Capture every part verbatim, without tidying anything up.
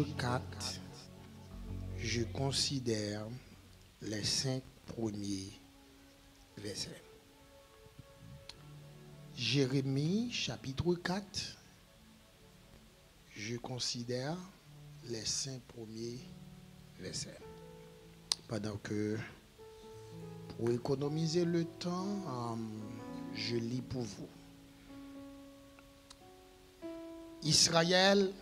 Quatre, je considère les cinq premiers versets. Jérémie chapitre quatre, je considère les cinq premiers versets. Pendant que, pour économiser le temps, euh, je lis pour vous. Israël,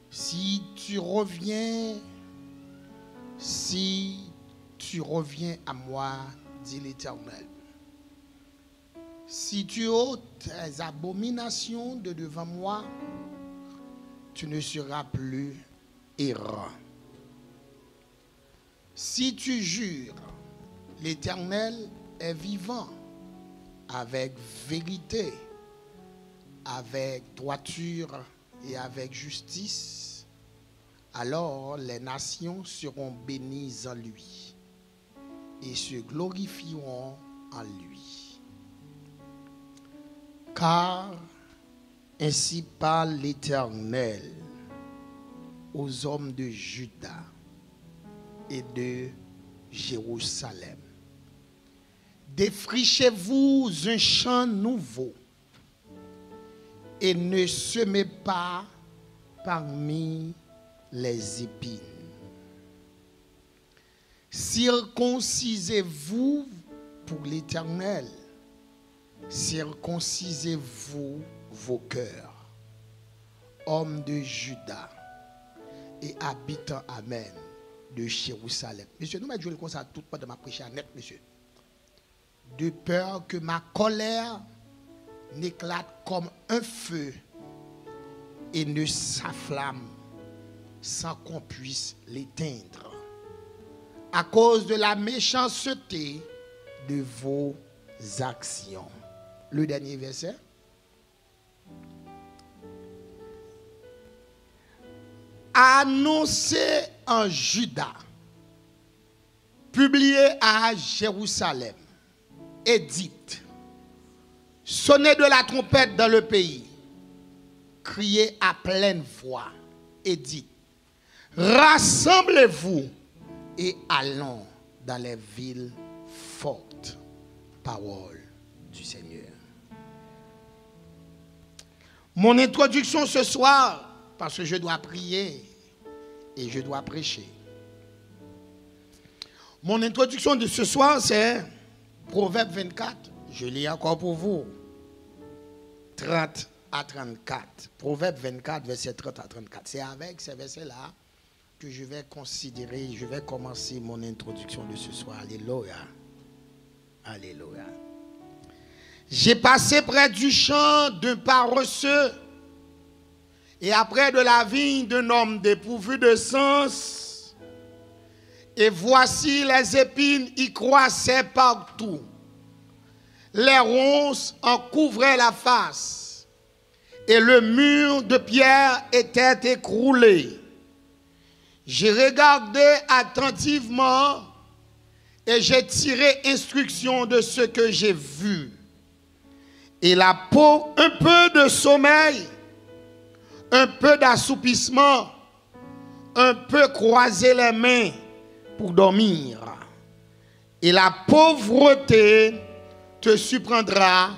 si tu reviens, si tu reviens à moi, dit l'Éternel, si tu ôtes tes abominations de devant moi, tu ne seras plus errant. Si tu jures, l'Éternel est vivant, avec vérité, avec droiture et avec justice, alors les nations seront bénies en lui et se glorifieront en lui. Car ainsi parle l'Éternel aux hommes de Juda et de Jérusalem. Défrichez-vous un champ nouveau et ne semez pas parmi les épines. Circoncisez-vous pour l'Éternel, circoncisez-vous vos cœurs, hommes de Juda et habitants, amen, de Jérusalem. Mesye, nou mèt jwe l konsa tout pandan m ap preche a nèt, mesye. De peur que ma colère n'éclate comme un feu et ne s'enflamme sans qu'on puisse l'éteindre à cause de la méchanceté de vos actions. Le dernier verset. Annoncez en Juda, publiez à Jérusalem, et dites, sonnez de la trompette dans le pays, criez à pleine voix, et dites, rassemblez-vous et allons dans les villes fortes. Parole du Seigneur. Mon introduction ce soir, parce que je dois prier et je dois prêcher. Mon introduction de ce soir, c'est Proverbe vingt-quatre. Je lis encore pour vous. Trente à trente-quatre. Proverbe vingt-quatre, verset trente à trente-quatre. C'est avec ces versets-là que je vais considérer, je vais commencer mon introduction de ce soir. Alléluia. Alléluia. J'ai passé près du champ d'un paresseux et après de la vigne d'un homme dépourvu de sens. Et voici, les épines y croissaient partout. Les ronces en couvraient la face. Et le mur de pierre était écroulé. J'ai regardé attentivement et j'ai tiré instruction de ce que j'ai vu. Et la pau-, un peu de sommeil, un peu d'assoupissement, un peu croiser les mains pour dormir. Et la pauvreté te surprendra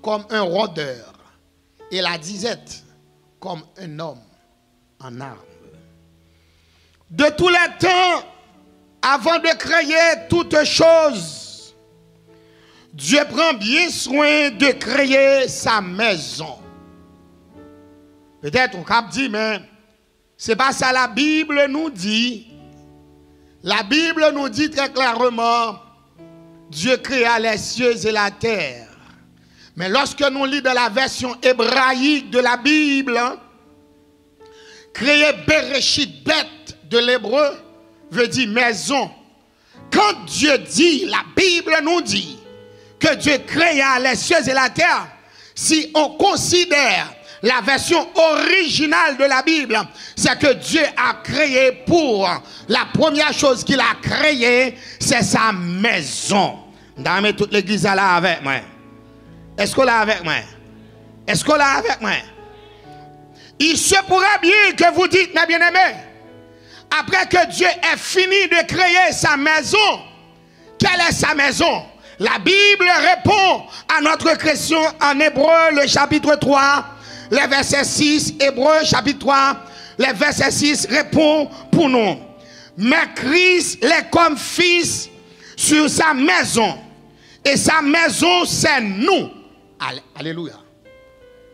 comme un rôdeur, et la disette comme un homme en armes. De tous les temps, avant de créer toutes choses, Dieu prend bien soin de créer sa maison. Peut-être ou kab di, men se pa sa Labib nou di. Labib nou di très clairement, Dieu créa les cieux et la terre. Mais lorsque nous lisons dans la version hébraïque de la Bible, créer Bereshit Bet de l'hébreu veut dire maison. Quand Dieu dit, la Bible nous dit que Dieu créa les cieux et la terre, si on considère la version originale de la Bible, c'est que Dieu a créé pour, la première chose qu'il a créée, c'est sa maison. M ta renmen tout legliz la la avèk mwen. Èske w la avèk mwen? Èske w la avèk mwen? Il se pourrait bien que vous dites, mes bien-aimés, après que Dieu ait fini de créer sa maison, quelle est sa maison? La Bible répond à notre question en Hébreu, le chapitre trois, le verset six. Hébreu, chapitre trois, le verset six répond pour nous. Mais Christ est comme fils sur sa maison. Et sa maison, c'est nous. Ale-, alelouya.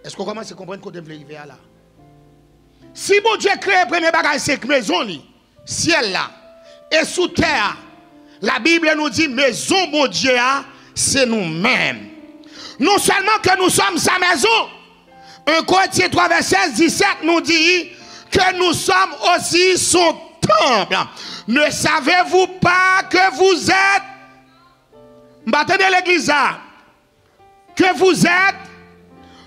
Èske w kòmanse konprann kote m vle rive a la? Si Bondye kreye premye bagay, se mezon li, syèl la, e sou tè a, Labib nou di mezon Bondye a, se nou menm. Non sèlman ke nou sòm sa mezon, en Korentyen twa vèsè sèz, disèt nou di ke nou sòm osi son tanp. Ne savez-vous pas que vous êtes, m pa tande legliz la, que vous êtes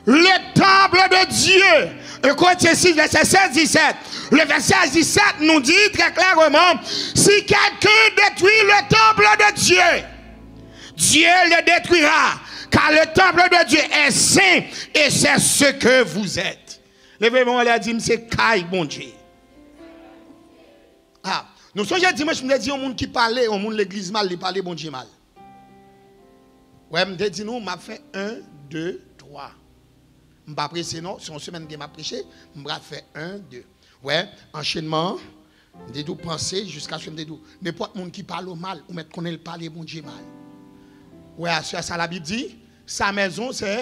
le temple de Dieu. En Korentyen sis, vèsè sèz, disèt. Le vèsè disèt nou di trè klèreman, si quelqu'un détruit le temple de Dieu, Dieu le détruira, car le temple de Dieu est saint, et c'est ce que vous êtes. Leve men w anlè, di m se kay Bondye. Ah, nou sonje dimanch m te di yon moun ki pale yon moun legliz mal, li pale Bondye mal. Wè, m te di nou, m ap fè en, de, twa. M pa prese non, se yon semèn gen m ap preche, m pral fè en, de. Wè, anchenman an, m te di w panse jiskaske m te di w, nenpòt moun ki pale w mal, ou mèt konnen l pale Bondye mal. Wè, aswè a sa Labib di, sa mezon se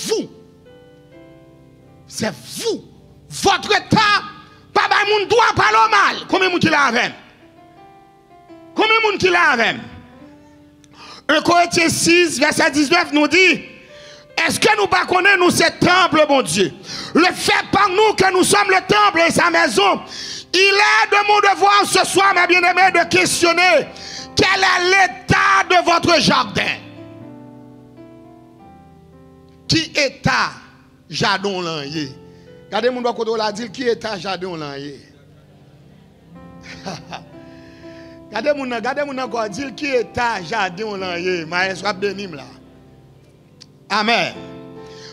vous. C'est vous. Votre temps. Pa bay moun dwa pale w mal. Konbyen moun ki la avè m? Konbyen moun ki la avè m? En Korentyen sis, vèsè diznèf nou di, èske nou pa konnen nou se tanp Bondye? Le fait par nous que nous sommes le temple et sa maison, il est de mon devoir ce soir, mes bien-aimés, de questionner quel est l'état de votre jardin. Ki eta jaden w lan ye? Gade moun bò kote w la, di l, ki eta jaden w lan ye? Gade moun nan, gade moun nan ankò, di l, ki eta jaden w lan ye? Mayès w ap beni m la. Amèn.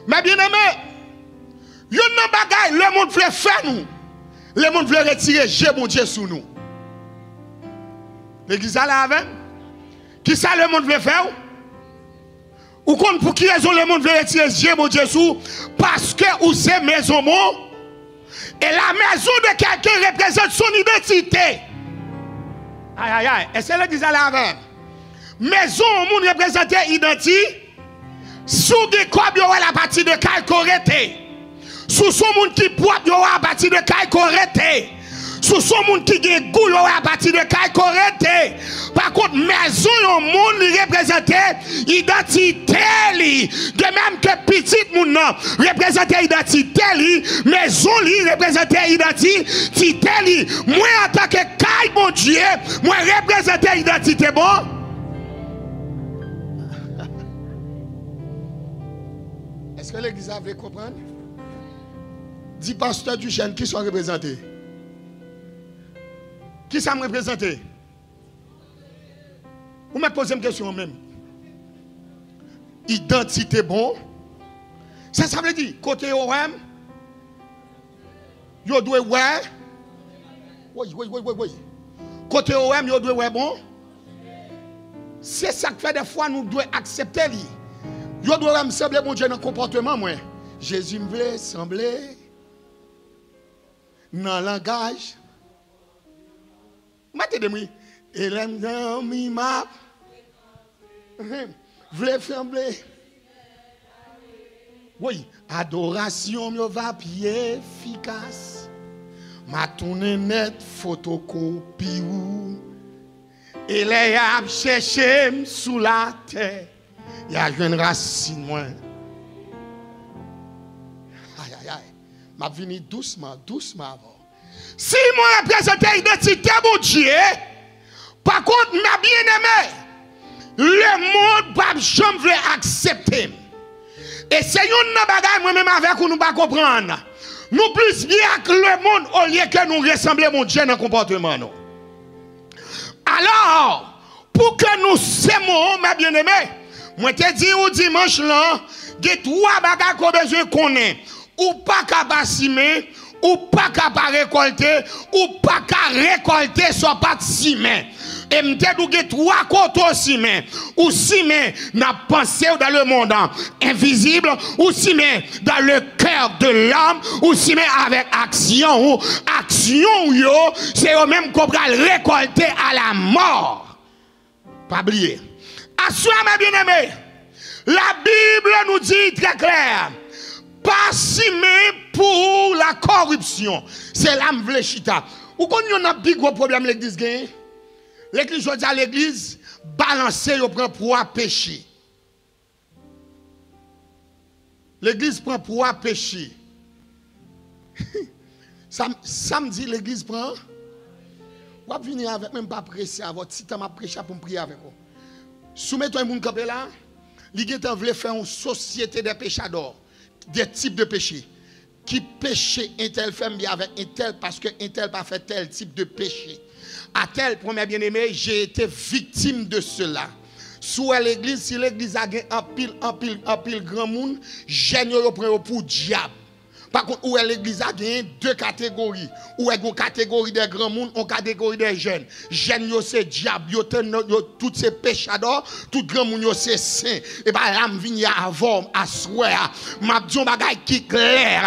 Mes bien-aimés, youn nan bagay lemonn vle fè nou, lemonn vle retire je Bondye sou nou. Legliz la la avè m? Kisa lemonn vle fè w? Ou konn pou ki rezon lemonn vle retire je Bondye sou ou? Paske ou se mezon Bon-, et la maison de quelqu'un représente son identité. Ay, ay, ay. Èske legliz la la avè m? Mezon yon moun reprezante idanti-, si w gen kòb, yo wè l apati de kay ke w rete. Si w se yon moun ki pwòp, yo wè apati de kay ke w rete. Si w se yon moun ki gen gou, yo wè apati de kay ke w rete. Pa kont, mezon yon moun, li reprezante idantite li. De menm ke pitit moun nan reprezante idantite li, mezon li reprezante idantite li. Mwen, antanke kay Bondye, mwen reprezante idantite Bon-, Èske legliz la vle konprann? Di pastè Duchesne, kisa w reprezante? Kisa m reprezante? Ou mèt poze m kesyon an menm. Idantite Bon-, sa sa vle di? Kote yo wè m, yo dwe wè. Woy, woy, woy, woy, woy. Kote yo wè m, yo dwe wè Bon-, se sa k fè dèfwa nou dwe aksepte li. Yo dwe wè m sanble Bondye nan konpòteman mwen. Jezi, m vle sanble nan langaj. Mete de m wi. E lè m dòmi, m ap vle sanble. Woy, adorasyon m yo va pi efikas. M a tounen nèt fotokopi ou. E lè y ap chèche m sou latè, y a jwenn rasin mwen. Ayayay, m ap vini dousman, dousman avè w. Si mwen reprezante idantite Bondye, pa kont, mè byeneme, lemonn p ap janm vle aksepte m. E se youn nan bagay mwen menm avèk ou nou pa konprann. Nou plis byen ak lemonn olye ke nou resanble Bondye nan konpòteman nou. Alò, pou ke nou se mwen, mè byeneme, mwen te di ou dimanch lan, gen twa bagay ke w bezwen konnen. Ou pa ka pa simen, ou pa ka pa rekòlte, ou pa ka rekòlte sa w pa t simen. E m te di w gen twa kote w simen. Ou simen nan panse w dans le monde invisible, ou simen dans le cœur de l'homme, ou simen avèk aksyon ou. Aksyon w yo, se yo menm ke w pral rekòlte à la mort. Pa bliye. Aswè, mes bien-aimés, la Bible nous dit très clair, pa simen pou la corruption. Se la m vle chita. Ou konn youn nan pi gwo pwoblèm legliz genyen? Legliz, jodi a, legliz balanse, yo pran pwa peche. Legliz pran pwa peche. Sa m, sa m di legliz pran? W ap vini avèk mwen, m pa prese avè w. Ti tan m ap preche a pou m priye avèk ou. Si w mete yon moun kanpe la, li gentan vle fè yon sosyete de pechadò, de tip de peche. Ki peche entèl fè m byen avèk entèl, paske entèl pa fè tèl tip de peche. A tèl pwen, mes bien-aimés, j'ai été victime de cela. Si w wè legliz, si legliz la gen anpil, anpil, anpil granmoun, jèn yo, yo pran yo pou dyab. Pa kont, ou wè legliz la genyen de kategori. Ou wè gen yon kategori de granmoun, yon kategori de jèn. Jèn yo se dyab, yo, yo tout se pechadò, tout granmoun yo se sen. E pa la m vini avè w aswè a. M ap di yon bagay ki klè.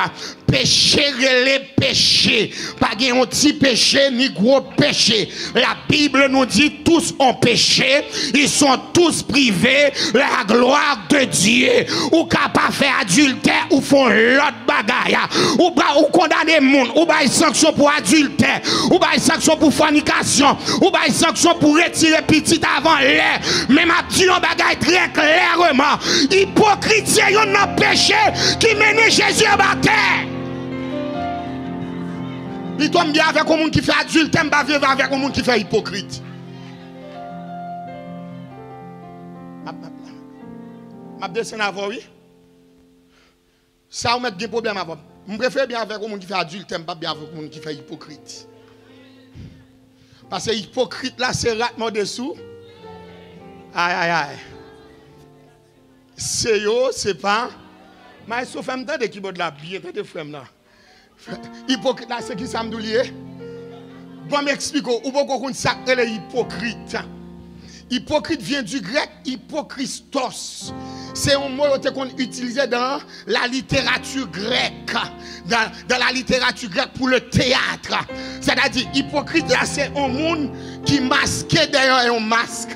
Peche rele peche. Pa gen yon ti peche ni gwo peche. La Bible nous dit tous ont péché, ils sont tous privés de la gloire de Dieu. Ou ka pa fè adiltè, ou fè yon lòt bagay. Ou ba, ou kondane moun, ou bay sanksyon pou adiltè, ou bay sanksyon pou fònikasyon, ou bay sanksyon pou retire pitit avan lè. Men m ap di yon bagay trè klèman, ipokrit se youn nan peche ki mennen Jezi anba tè. Pito m byen avèk yon moun ki fè adiltè, m pa viv avèk yon moun ki fè ipokrit. M ap, m ap, m ap desann avè w, wi. Sa ou mèt gen pwoblèm avè m. M prefere byen avèk yon moun ki fè adiltè, m p ap byen avèk yon moun ki fè ipokrit. Paske ipokrit la, se rat mòde sou. Ay, ay, ay. Se yo, se pa. Maestro, fè m tande kibòd la byen, tande frè m nan. Ipokrit la, se ki sa m di w li ye? Ban m eksplike w. Ou poko konn sa k rele ipokrit. Hypocrite vient du grec hypokristos. Se yon mo yo te konn itilize dans la littérature grecque. Dans, dans la littérature grecque pour le théâtre. Sètadi, ipokrit la, se yon moun ki maske dèyè yon mask.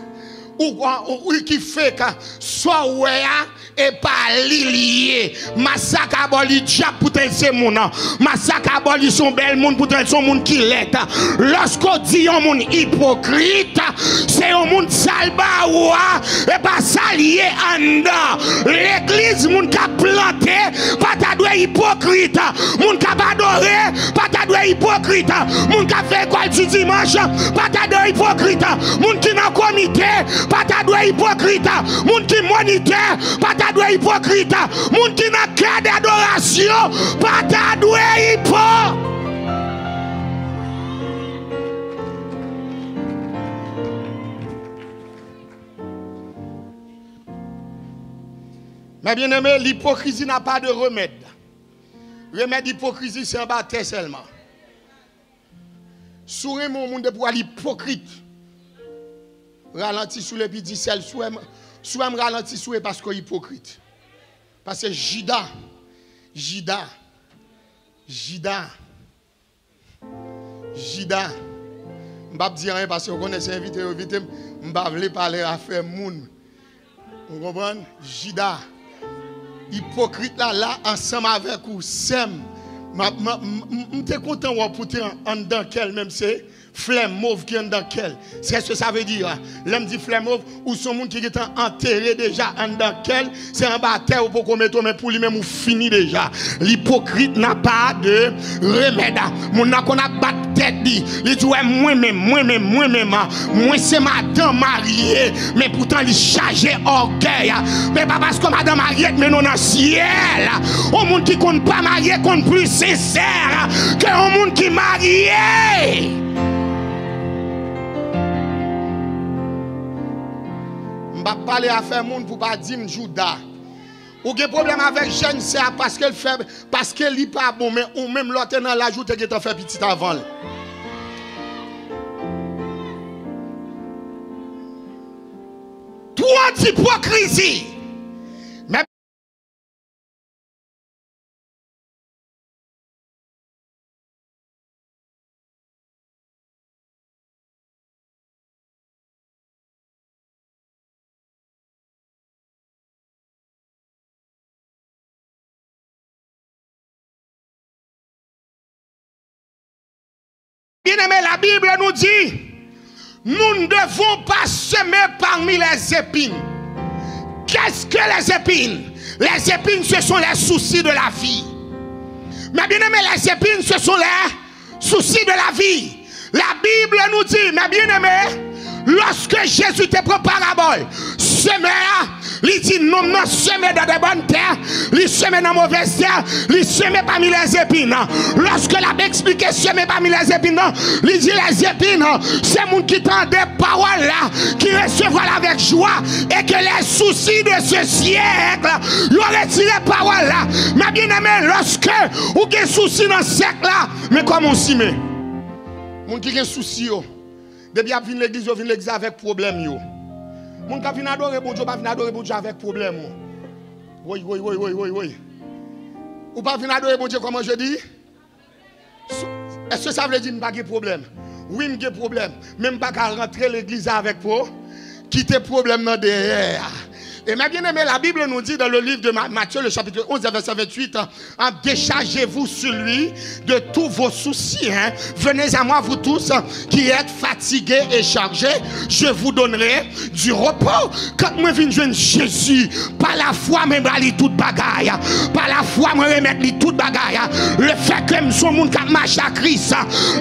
Ou, ou, ou ki fake, sa w wè a, e pa li l ye. Mask sa ka ba w li dyab poutan l se moun. Mask sa ka ba w li se yon bèl moun poutan l se yon moun ki lèd. Lòske w di yon moun ipokrit, se yon moun sa l ba ou a, e pa sa l ye anndan. Legliz, moun k ap plante pa ta dwe ipokrit. Moun k ap adore pa ta dwe ipokrit. Moun k ap fè lekòl di dimanch pa ta dwe ipokrit. Moun ki nan komite pa ta dwe ipokrit. Moun ki monitè pa ta dwe ipokrit. Moun ki nan kè dadorasyon pa ta dwe ipo. Mes bien-aimés, l'hypocrisie n'a pas de remède. Remèd ipokrizi se anba tè sèlman. Si w renmen yon moun depi w wè l ipokrit, ralanti sou l epi di, sèl, si w wè m, si w wè m ralanti sou w, e paske w ipokrit. Paske Jida, Jida, Jida, Jida, m p ap di anyen paske w konnen se envite yo envite m, m pa vle pale afè moun. Ou konprann? Jida, ipokrit la la ansanm avèk ou, sè m. M, m, m, m, m te kontan wè w pou te an, anndan kè l, menm se flè mov ki anndan kè l. Sè, se sa vle di a. Lè m di flè mov, ou se yon moun ki gentan antere deja anndan kè l, se anba tè yo poko mete w, men pou li menm ou fini deja. L'hypocrite n'a pas de remède. Moun nan konn ap bat tèt li. Li di, wè, mwen menm, mwen menm, mwen menm, a, mwen se madan marye, men poutan li chaje ògèy. Men pa paske madan marye k mennen w nan syèl. Yon moun ki konn pa marye konn pli sensè ke yon moun ki marye. M p ap pale afè moun pou pa di m Jouda. Ou gen pwoblèm avèk jèn sè a paske l fè, paske li pa bon, men ou menm lè w te nan laj ou te gentan fè pitit avan l. Twò d ipokrizi. Men Bien-aimé, la Bible nous dit, nous ne devons pas semer parmi les épines. Qu'est-ce que les épines? Les épines, ce sont les soucis de la vie. Mes bien-aimés, les épines, ce sont les soucis de la vie. La Bible nous dit, mes bien-aimés, lorsque Jésus te pran parabòl semè a, li di nonm nan seme dans de bonnes terres, li seme nan movèz tè, li seme pami lèzepin. Lòske l ap eksplike seme pami lèzepin nan, li di lèzepin, se moun ki tande pawòl la, ki resevwa l avèk jwa, e ke les soucis de ce siècle, yo retire pawòl la. Mes bien-aimés, lòske ou gen sousi nan syèk la, men kòman w simen? Moun ki gen sousi yo, depi y ap vin legliz, yo vin legliz avèk pwoblèm yo. Moun k ap vin adore Bondye, yo pa vin adore Bondye avèk pwoblèm ou. Woy, woy, woy, woy, woy, woy. Ou pa vin adore Bondye kòman je di? Èske sa vle di m pa gen pwoblèm? Wi, m gen pwoblèm. Men m pa ka rantre legliz avèk pwo-, kite pwoblèm nan dèyè a. Et mes bien-aimés, la Bible nous dit dans le livre de Ma-, Matthieu, le chapitre onze, verset vingt-huit, hein, déchargez-vous sur lui de tous vos soucis, hein. Venez à moi, vous tous, hein, qui êtes fatigués et chargés, je vous donnerai du repos. Quand mwen vin jwenn Jezi, pa lafwa mwen ba li tout bagay. Pa lafwa mwen remèt li tout bagay. Le fè ke m se yon moun k ap mache ak Kris,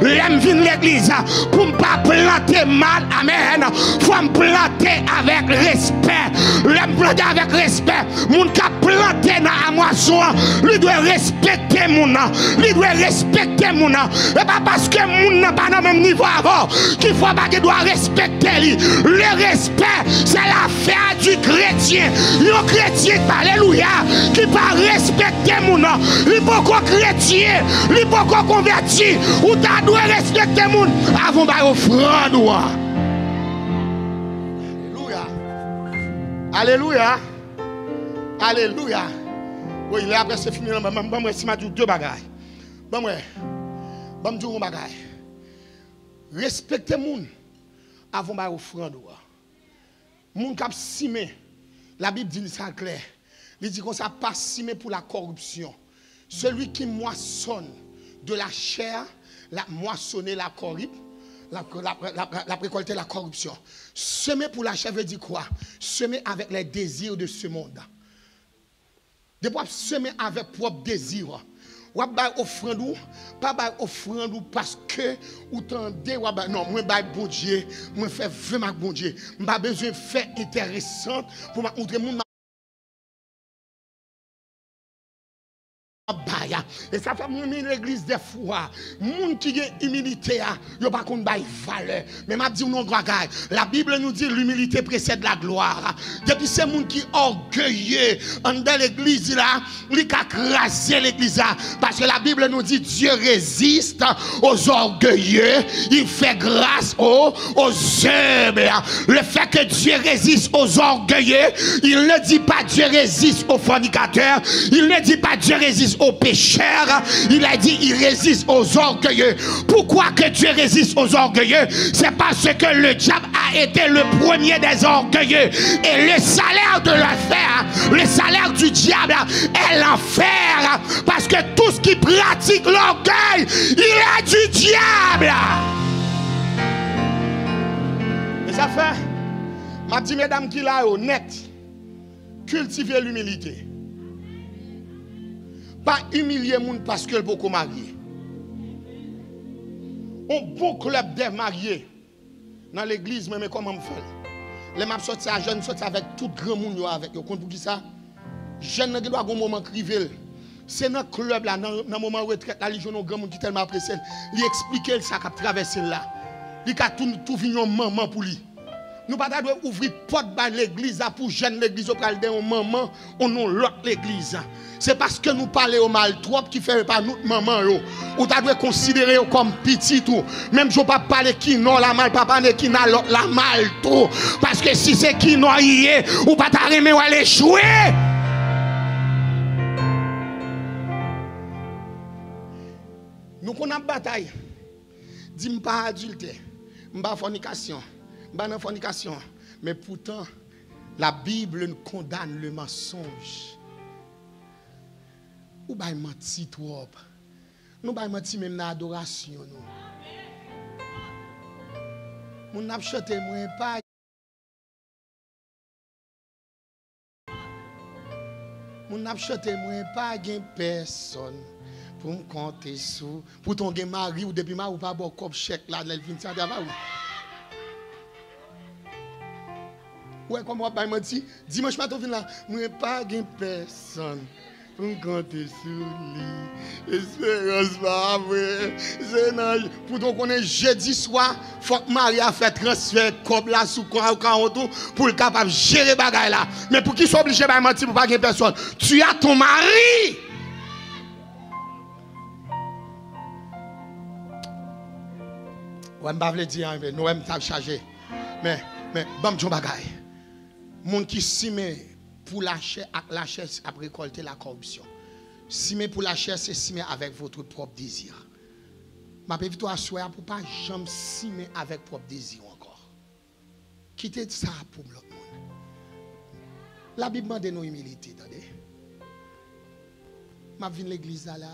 lè m vin legliz, pou m pa plante mal, amèn, fò m plante avèk respè. Lè m plante avèk respè, moun k ap plante nan amwazon an, li dwe respekte moun nan. Li dwe respekte moun nan. E pa paske moun nan pa nan menm nivo avè w ki fè w pa gen dwa respekte li. Le respect, c'est l'affaire du chrétien. Yon kretyen, alelouya, ki pa respekte moun nan, li poko kretyen, li poko konvèti. Ou ta dwe respekte moun avan w bay ofrann ou an. Alelouya. Alelouya. Alelouya. Wi, lè a prèske fini la, ban m wè si m a di w de bagay. Ban m wè. Ban m di w yon bagay. Respekte moun avan w bay ofrann ou an. Moun k ap simen, Labib di n sa klè. Li di konsa, pa simen pour la corruption. Celui qui moissonne de la chair, l ap mwasone la kòrip-, l ap, l ap, l ap, l ap rekòlte la corruption. Semer pour la chair veut dire quoi? Semer avec les désirs de ce monde. Depi w ap semen avèk pwòp dezi w, w ap bay ofrann ou, pa bay ofrann ou paske ou tande w ap bay. Non, mwen bay Bondye, mwen fè ve m ak Bondye. M pa bezwen fè enteresan pou m ap montre moun m ap bay a. E sa fè m renmen legliz dèfwa. Moun ki gen imilite a, yo pa konn bay valè. Men m ap di w yon bagay. La Bible nous dit, l'humilité précède la gloire. Depi se moun ki ògeye anndan legliz la, li ka kraze legliz la. Paske la Bible nous dit, Dieu résiste aux orgueilleux, il fait grâce aux, aux humbles. Le fait que Dieu résiste aux orgueilleux, il ne dit pas Dieu résiste aux fornicateurs, il ne dit pas Dieu résiste aux pécheurs, il a dit il résiste aux orgueilleux. Pourquoi que Dieu résiste aux orgueilleux? C'est parce que le diable a été le premier des orgueilleux. Et le salaire de l'enfer, le salaire du diable est l'enfer. Parce que tout ce qui pratique l'orgueil, il est du diable. E sa fè, m ap di medam ki la yo nèt, kiltive limilite. Pa imilye moun paske l poko marye. On bon club de marye nan legliz, mwen, men kòman m fè l. Lè m ap sòti a jèn, m sòti avèk tout granmoun yo avèk yo. Konn poukisa? Jèn nan gen dwa gon moman k rive l. Se nan club la, nan, nan moman retrèt la, li jwenn yon granmoun ki tèlman apresye l. Li eksplike l sa k ap travèse l la. Li ka tou, tou vin yon manman pou li. Nou pa ta dwe ouvri pòt bay legliz la pou jèn legliz yo pral de yon manman ou yon lòt legliz. Se paske nou pale yo mal twòp ki fè yo pa nout manman yo. Ou ta dwe konsidere yo kòm pitit ou. Menm jan w p ap pale Kinò la mal, p ap pale Kina lòt la mal tou. Paske si se Kinò li ye, ou pa ta renmen wè l echwe. Nou konn ap batay. Di m pa adiltè, m pa fònikasyon, m pa nan fònikasyon. Men poutan, la Bible condamne le mensonge. Ou bay manti twòp. Nou bay manti menm nan adorasyon nou. Moun ap chante mwen pa Moun ap chante mwen pa gen pèsòn pou m konte sou. Poutan w gen mari w, depi mari w pa ba w kòb chèk la lè l vin sa travay ou. Ou wè kòman w ap bay manti? Dimanch maten w vin la, mwen pa gen pèsòn pou m konte sou li. Esperans pa vre. Se nan, poutan w konnen jedi swa, fòk mari a fè transfè kòb la sou ka-, kawont ou pou l kapab jere bagay la. Men poukisa w oblije bay manti pou pa gen pèsòn? Tu as ton mari. Wè, m pa vle di anyen, men nou wè m t ap chaje. Men, men, ban m di yon bagay. Moun ki simen pou lachè ak lachè ap rekòlte la kòripsyon. Simen pou lachè, se simen avèk votre propre désir. M ap envite w aswè a pou w pa janm simen avèk pwòp dezi w ankò. Kite sa pou lòt moun. Labib mande nou imilite, tande. M ap vin legliz la, la.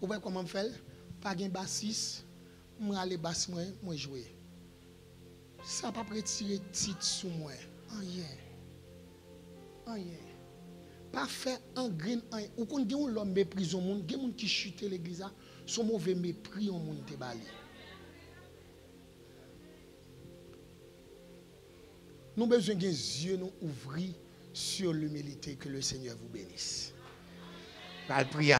Ou wè kòman m fè l? Pa gen basis, m rale bas mwen, mwen jwe. Sa p ap retire tit sou mwen. Anyen. Anyen. Pa fè an grenn anyen. Ou konn gen yon lòm meprize yon moun, gen moun ki chite legliz la, se yon move mepri yon moun te ba li. Nou bezwen gen zye nou ouvri sur l'humilité. Que le Seigneur vous bénisse. Pral priye